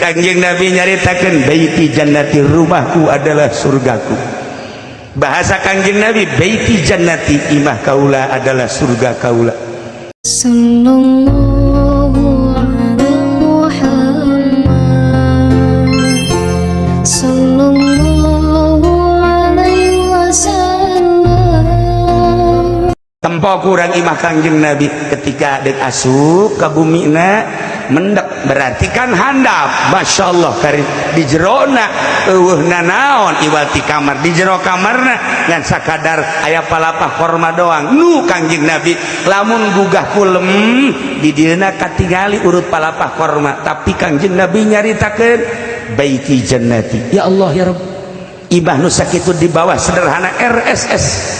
Kangjeng Nabi nyaritakeun baiti jannati, rumahku adalah surgaku. Bahasa Kangjeng Nabi, baiti jannati, imah kaula adalah surga kaula. Sallallahu ala Muhammad, sallallahu alaihi wasallam. Tempo kurang imah Kangjeng Nabi ketika dek asup ka bumina mendek, berarti kan handap. Masya Allah, karim di jerona eueuh nanaon iwal ti kamar, di jero kamarna ngan sakadar aya palapah korma doang. Nu Kangjeng Nabi lamun gugah kulem di dieuna katingali urut palapah korma, tapi Kangjeng Nabi nyaritakeun baiti jannati. Ya Allah ya Rabb, ibah nu sakitu di bawah sederhana, RSS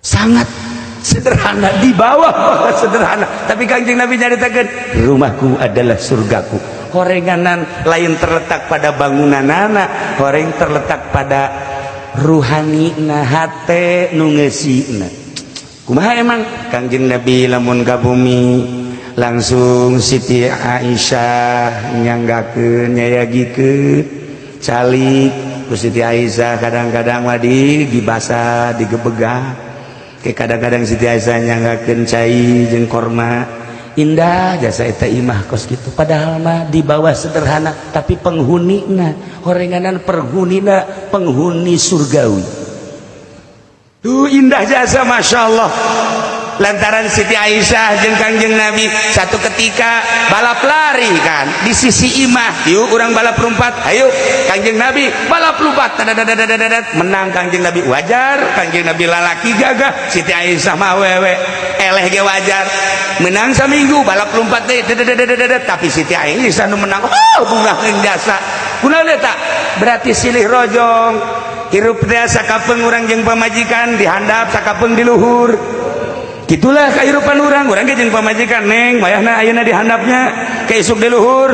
sangat sederhana, di bawah sederhana, tapi Kangjeng Nabi nyaritakeun rumahku adalah surgaku. Horenganan lain terletak pada bangunanana, horeng terletak pada ruhani na, hate nu ngeusina. Kumaha emang Kangjeng Nabi lamun ka bumi langsung Siti Aisyah nyanggakeun, nyayagikeun calik ku Siti Aisyah. Kadang-kadang mah digibasa, digebegah. Ke kadang-kadang Siti Aisyah nyanggakeun cai jeung korma. Indah jasa eta imah kos gitu, padahal mah di bawah sederhana, tapi penghunina horenganan penghunina penghuni surgawi. Tuh indah jasa, Masya Allah. Lantaran Siti Aisyah jeung Kangjeng Nabi satu ketika balap lari kan di sisi imah, yuk urang balap lompat, ayo. Kangjeng Nabi balap lompat, dadadadadadadat, menang Kangjeng Nabi. Wajar, Kangjeng Nabi lalaki gagah, Siti Aisyah mah awewe eleh ge wajar menang. Saminggu balap lompat deh, dadadadadadat, tapi Siti Aisyah nu menang. Oh, bungah jasa. Kunaon eta? Berarti silih rojong hirup teh. Sakapeung urang jeung pamajikan dihandap, sakapeung di luhur. Gitulah kehidupan urang. Urang ge jeung pamajikan, neng, wayahna ayeuna dihandapnya, ke isuk di luhur.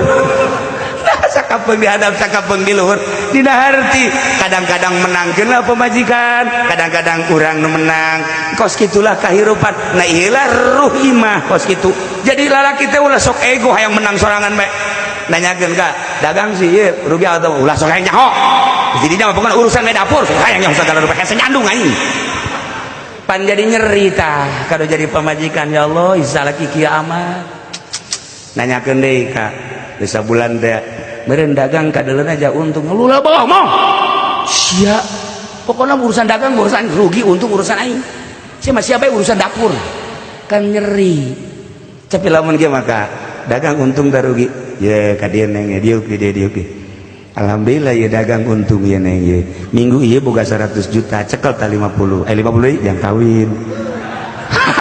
Nah, sakapeung dihadap, sakapeung di luhur. Dina harti kadang-kadang menangkeun lah pamajikan, kadang-kadang urang nu menang. Kos gitulah kehidupan. Nah, ieulah ruh imah kos kitu. Jadi lalaki teh ulah sok ego hayang menang sorangan bae. Nanyakeun ka dagang sih ieu rugi atau ulah sok hayang nyaho. Jadi mah pokokna urusan we dapur sok hayang nyaho segala rupa, hese nyandung aing. Pan jadi nyeri tah kalau jadi pamajikan. Ya Allah, salaki kieu amat. Nanyakeun deui ka geus sabulan teh meureun dagang kadeuleun aja untung, lu lah bohong sia. Pokoknya urusan dagang, urusan rugi untung urusan aing sia mah, siapa urusan dapur. Kan nyeri. Tapi lamun ge maka dagang untung da rugi ya ka dieu, neng, ya diuk di dieu, diuk di. Alhamdulillah ya dagang untung ya, neng, ya minggu iya boga 100 juta, cekel ta 50, eh 50 yang kawin.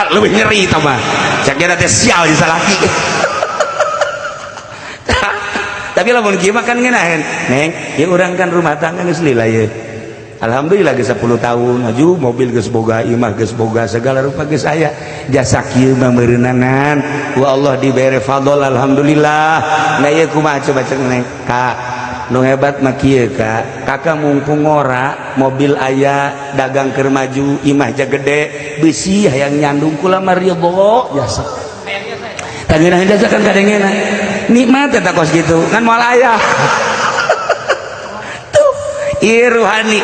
Lebih nyeri tau mah, cek dia teh sial di salaki. Tapi lamun kieu mah kan ngeunaheun, neng, ya urang kan rumah tangga geus lila ye, alhamdulillah geus 10 tahun maju, mobil geus boga, imah geus boga, segala rupa geus aya. Jasa kieu mah meureunanan wa Allah dibere fadl, alhamdulillah. Nah, ieu kumaha coba cek neng? Kak, nu hebat mah kieu, kak, kakak mumpung ngora, mobil aya, dagang keur maju, imah ja gede, besi hayang nyandung, kula mah ridho jasa. Tangeunaheun jasa kan kadengena nikmat eta kos gitu kan moal aya. Tuh ieu ruhani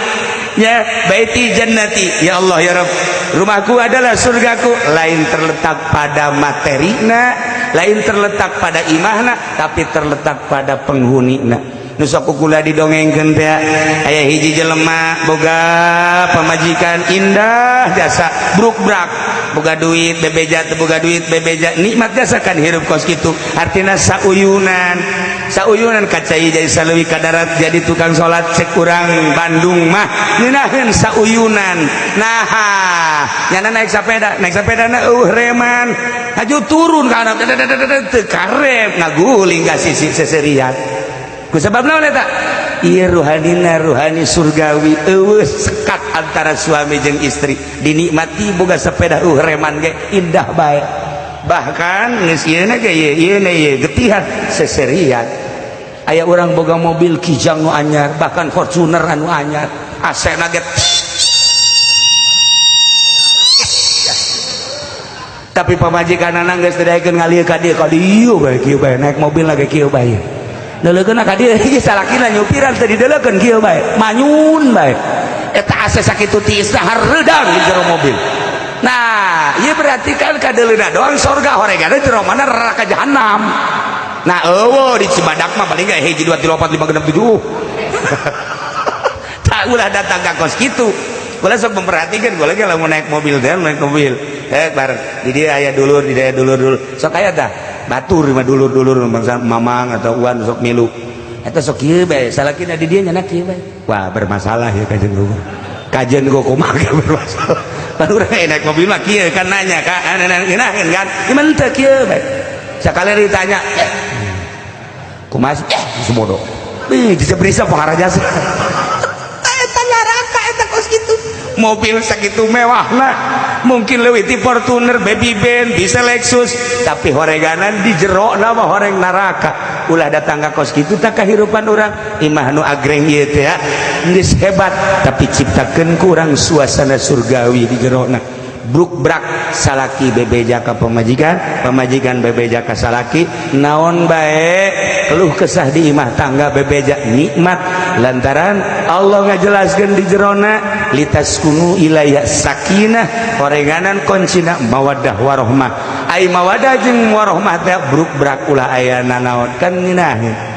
ya, baiti jannati. Ya Allah ya Rabb, rumahku adalah surgaku. Lain terletak pada materina, lain terletak pada imahna, tapi terletak pada penghunina. Nu sok kula didongengkeun teh, aya hiji jelema boga pamajikan indah jasa, bruk-brak, boga duit bebeja, teu boga duit bebeja, nikmat jasa kan hirup kos kitu. Artina sauyunan, sauyunan kacai jadi saleuwi ka darat, jadi tukang salat. Cek urang Bandung mah ngeunaheun sauyunan. Nah, nyana naik sepeda, naik sepeda na eueuh reman, haju turun ka handap teu karep, ngaguling ka sisi seserian. Ku sebab naon eta? Ieu ruhanina ruhani surgawi, eueuh sekat antara suami jeung istri, dinikmati boga sepeda eueuh reman ge indah bae. Bahkan geus ieu ge ieu ieu ieu getihan seserian. Aya urang boga mobil Kijang nu anyar, bahkan Fortuner anu anyar, AC na ge. Tapi pamajikanana geus teu daekeun ngalieu ka dieu, ka dieu bae, kieu bae, naik mobil lagi kieu bae. Deuleukeun ka dieu ieu salakina nyupiran teu dideulekeun kieu bae, manyun bae. Eta AC sakitu tiisna hareudang di jero mobil. Nah, ieu berarti kan kadeuleuna doang sorga, horeganna jero mana neraka jahanam. Nah, eueuh di Cibadak mah paling ge 1 2 3 4 5 6 7. Tak ulah datang ka kos kitu. Kula sok memperhatikan, gua lagi lamun naik mobil teh, naik mobil. Bareng di dia aya dulur, di dia dulur dulur. Sok aya tah batur mah dulur-dulur bangsa mamang atau uan sok milu. Eta sok kieu bae, salakina di dia nyana kieu bae. Wah, bermasalah ya kajen gua. Kajen gua kumaha bermasalah. Baru urang naik mobil mah kieu kan nanya ka ngeunaheun kan. Ieu teu kieu bae. Sakali ditanya, kumaha sih? Sebodoh. Ih, disebrisa pangaraja. Eta neraka eta kos kitu. Mobil sakitu mewahna, mungkin leuwih ti Fortuner, Baby Benz, bisa Lexus, tapi horeganan di jero mah horeng neraka. Ulah datang ka kos kitu tak kahirupan urang. Imah nu agreng ieu teh ya geus hebat, tapi ciptakeun ku urang suasana surgawi di jerona. Bruk brak salaki bebeja ka pamajikan, pamajikan bebeja ka salaki, naon bae keluh kesah di imah tangga bebeja nikmat lantaran Allah ngajelaskeun di jerona litaskunu ilaiha sakinah, horenganan kuncina mawaddah warohmah. Ai mawaddah jeung warohmah teh bruk brak ulah aya nanaon kan ngeunaheun.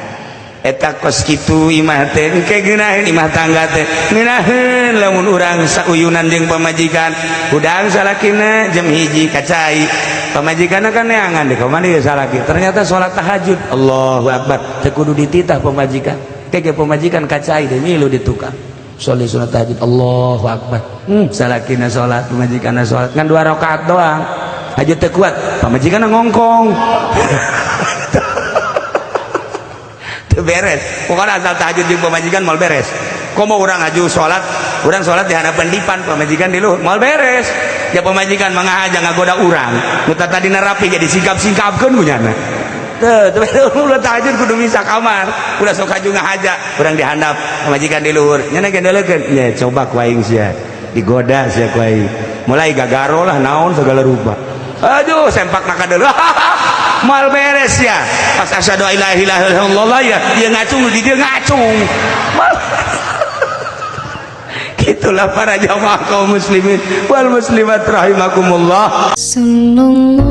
Eta kos kitu imah teh engke ngeunaheun imah tangga teh ngeunaheun lamun urang sauyunan jeung pamajikan. Hudang salakina jam 1 ka cai, pamajikanna kan neangan di kamana ieu salaki, ternyata salat tahajud. Allahu akbar, teu kudu dititah pamajikan, kege pamajikan ka cai deui milu di tukang salat sunat tahajud. Allahu akbar. Salakina salat, pamajikanna salat ngan 2 rakaat doang aja teu kuat, pamajikanna ngongkong. Beres pokoknya asal tahajud jeung pamajikan moal beres. Komo urang aju salat, urang salat di hadapan dipan, pamajikan di luhur, moal beres. Ya pamajikan mangahaja ngagoda urang nu tadina rapi jadi singkap-singkapkeun kunyana. Teu teu ulah tahajud kudu misah kamar, ulah sok aju ngahaja urang di handap pamajikan di luhur nya gendelekeun nya coba ku aing sia digoda sia ku aing mulai gagaro lah naon segala rupa. Aduh sempak maka dulu mal beres ya pas asyhadu alla ilaha illallah ya dia ngacung di dia ngacung. Itulah para jamaah kaum muslimin wal muslimat rahimakumullah. Sallallahu